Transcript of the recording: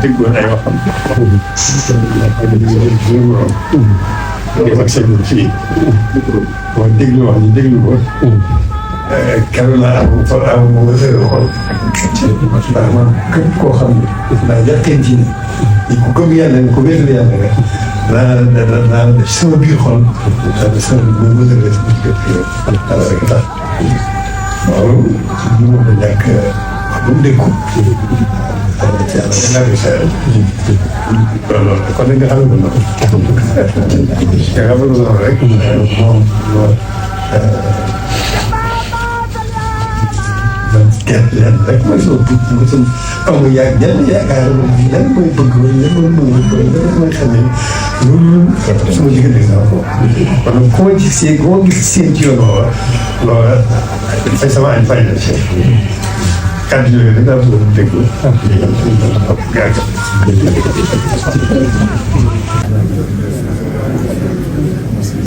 déggoon ay waxam. ak seen fii. wax déglu wax ñu déglu ko. keroog laa am xol. ndax man képp koo xam ne naa yàqanti ni ku gëm yàlla ne ku wéetal yàlla rek naa def sama biir xol sama bu ma dëgg ci biir kër yàlla rek tax loolu ñu ma ko ñàkk wax ba mu dégg ko yàlla loolu kon nag nga xam ne ko noonu nga xam ne ko noonu rek moom gerte leen rek mooy sama tuut mooy sama aw ma yaakaar yan mooy bëgg wala yan mooy xam ne loolu sama diggante sama bopp. kon ku ma gis seen ci yoon woowa loola dafay sama añ fay na ci kàddu yooyu rek daa bëgg a déglu.